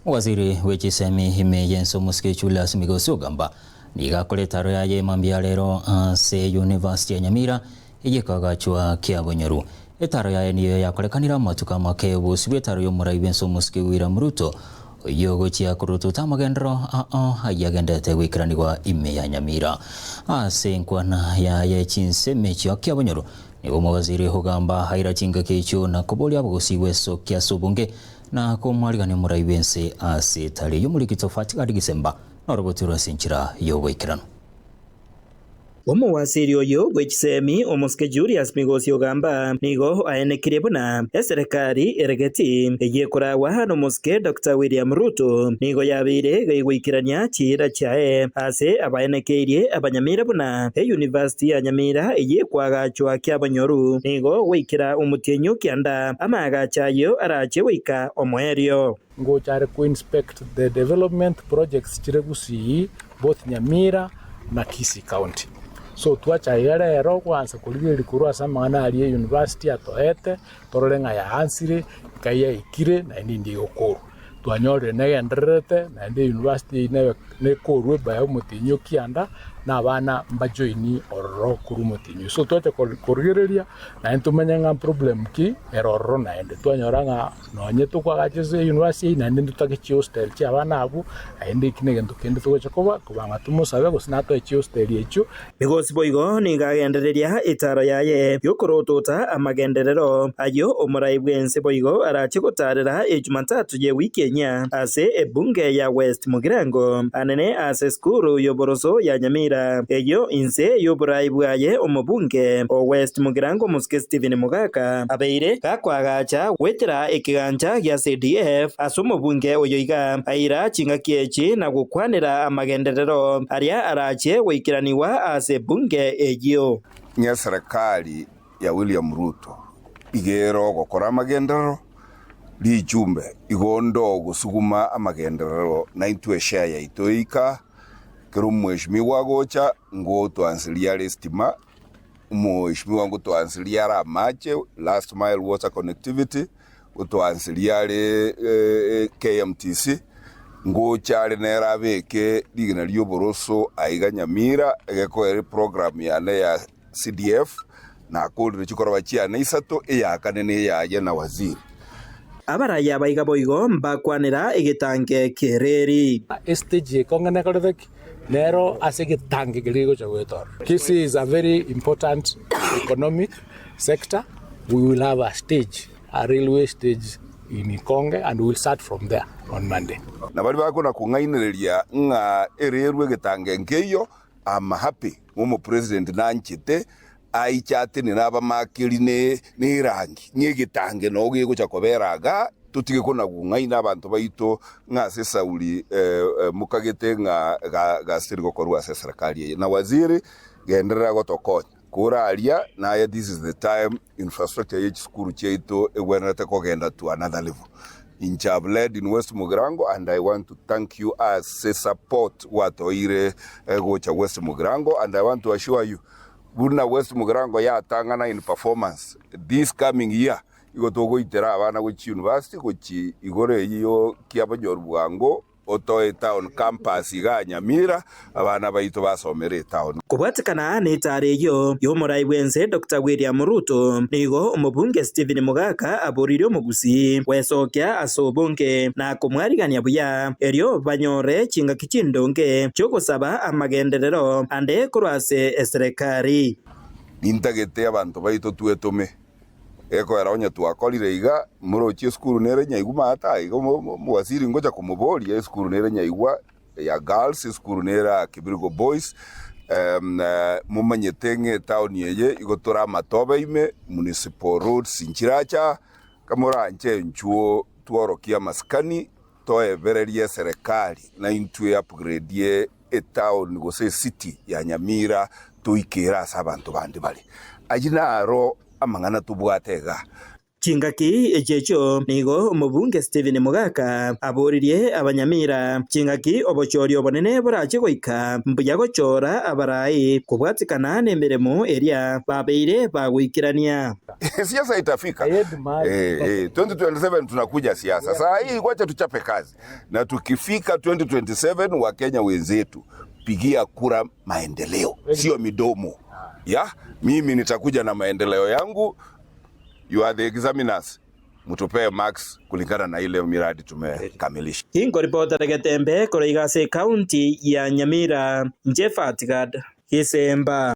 Owaziri bwe chisemi ime y'ense omosike Julius Migosi Ogamba nigo akora etaro yaye mambia rero ase University ya Nyamira eyio ekagachwa Kiabonyoru. Etaro yaye niyo yakorekanire amatuko amake obosi bw'etaro y'omorai bw'ense omosike William Ruto oyio ogochia korututa amagenderero ao ayio agenderete goikeranigwa ime ya Nyamira. Ase enkwana yaye chinsemo echio Kiabonyoru nigo omowaziri Ogamba aira chingaki echio na koboria abagusii gwesokia ase obonge Na komwarigania omorai bw'ense ase etari y'omoriki Tofati Gadi Gisemba, norogoterwe ase enchera y'oboikeranu. Omowasiri oyio bwe chisemi, omosike Julius Migosi Ogamba, nigo aenekirie buna eserekari eregeti eyio ekoragwa nomosike Doctor William Ruto nigo yabeire gegoikerania chiira chiaye ase abaenekeirie abanyamira buna eyunivasiti ya Nyamira eyio ekwagachwa kiabonyoru nigo goikera omotienyi o kianda Amaagacho ayio arache goika omoerio. Ngocha are ko inspect the development projects chire Gusii both Nyamira na Kisii county. So twacha iga rero goansa korigereria korwa ase amang'ana aria university atoete torore ng'a yaansire nkai yaikire naende indi egokorwa. Twanyorire negendererete naende university eyio nebe nekorwe by omotienyi o kianda na abana mbajoini ororo korwa omotienyi oyio. So twacha korigereria Naende tomenye ng'a problem ki ere ororo naende. Twanyora ng'a nonye tokoagacha ase university eyio naende ntotake chihostel chia abana abwo, naende eki negento kende togocha koba kobanga tomosabe gose natoe chihostel echio. Migosi boigo nigo agendereria etaaro yaye y'okorotota amagenderero ayio omorai bw'ense boigo arache gotaarera Ejumatatu y'ewiki enyia ase ebunge ya West Mugirango anene ase esukuru y'oboroso ya Nyamira eyio inse y'oborai bwaye omobunge o West Mugirango Omosike Stephen Mogaka abeire gakoagacha goetera ekegancha gia CDF ase omobunge oyo iga aira chingaki echi na gokwanera amagenderero aria arache goikeranigwa ase ebunge eyio. Ng'a eserekari ya William Ruto iga ere ogokora amagenderero, richumbe igo onde ogosuguma amagenderero naintwe eshare yaito eika, ekero omweshimiwa agocha ngotwanseria are estima, omweshimiwa ngotwanseria are amache, last mile water connectivity, ngotwanseria are KMTC, ngocha are nere abeke rigena ri'oboroso aiga Nyamira, egekoera eprogram yane ya CDF, nakorire chikoroba chiane isato, eya kane neyaye na waziri. Abaraya abaiga boigo mbakwanera egetange ki'ereeri. Estage ekong'ana ekorete ki? Nero ase egetange keria kegocha goetorora. Kisii is a very important economic sector, we will have a stage, a railway stage in Ikonge and we will start from there on Monday. Na baria bakona kong'ainereria ng'a ererwe egetange nkeiyo, I'm happy ng'a omopresident nanchete aiche atenene abamakeri ne erangi ng'a egetange noo gegocha kobera igaa totige konagung'aina abanto baito ng'a ase esauri mokagete ng'a gasi teri gokorwa ase eserekari eye. Na waziri genderera gotokonya kore aria naye this is the time infrastructure ye chisukuru chiaito egwenerete kogenda to another level. Inche have led in West Mugirango and I want to thank you ase support gwatoire gocha West Mugirango and I want to assure you buna West Mugirango yatang'ana in performance this coming year igo togoitera abana gochia university gochia igoro eyio kiabonyoru bwango Otoe etown campus igaa Nyamira, abana baito basomere etown. Kobwatekana netaaro eyio y'omorai bw'ense Doctor William Ruto, nigo omobunge Stephen Mogaka aboririe omogusii gwesokia ase obonge na komwarigania buya erio banyore chingaki chindonge chi'ogosaba amagenderero ande korwa ase eserekari. Nintagete abanto baito twetome. Gekoera onye twakorire iga, morochie esukuru nere nyaigwa maate iga omowaziri ngocha komoboria esukuru nere nyaigwa ya girls, esukuru nere aa Kibirigo boys, momanyete ng'a etown eye igo tore amatobe ime, municipal roads nchirache aa, kamoranche inchuo tworokie amasikani, toebererie eserekari naintwe upgrade etown gose ecity ya Nyamira toikere ase abanto bande bare. Ayio naro amang'ana tobwate igaa. Chingaki echi echio nigo omobunge Stephen Mogaka aboririe abanyamira chingaki obochori obonene borache goika mbuya gochora abarai kobwatikana nemeremo eria babeire bagoikerania. Siasa itafika eh, eh, 2027 tunakuja siasa. Saa hii wacha tuchape kazi, na tukifika 2027 Wakenya wenzetu, pigia kura maendeleo, sio midomo ya mimi nitakuja na maendeleo yangu. You are the examiners, mtupee marks kulingana na ile miradi tumekamilisha. Kinkoripotera Getembe korwa iga ase ekaunti ya Nyamira, inche Fatgad Gisemba.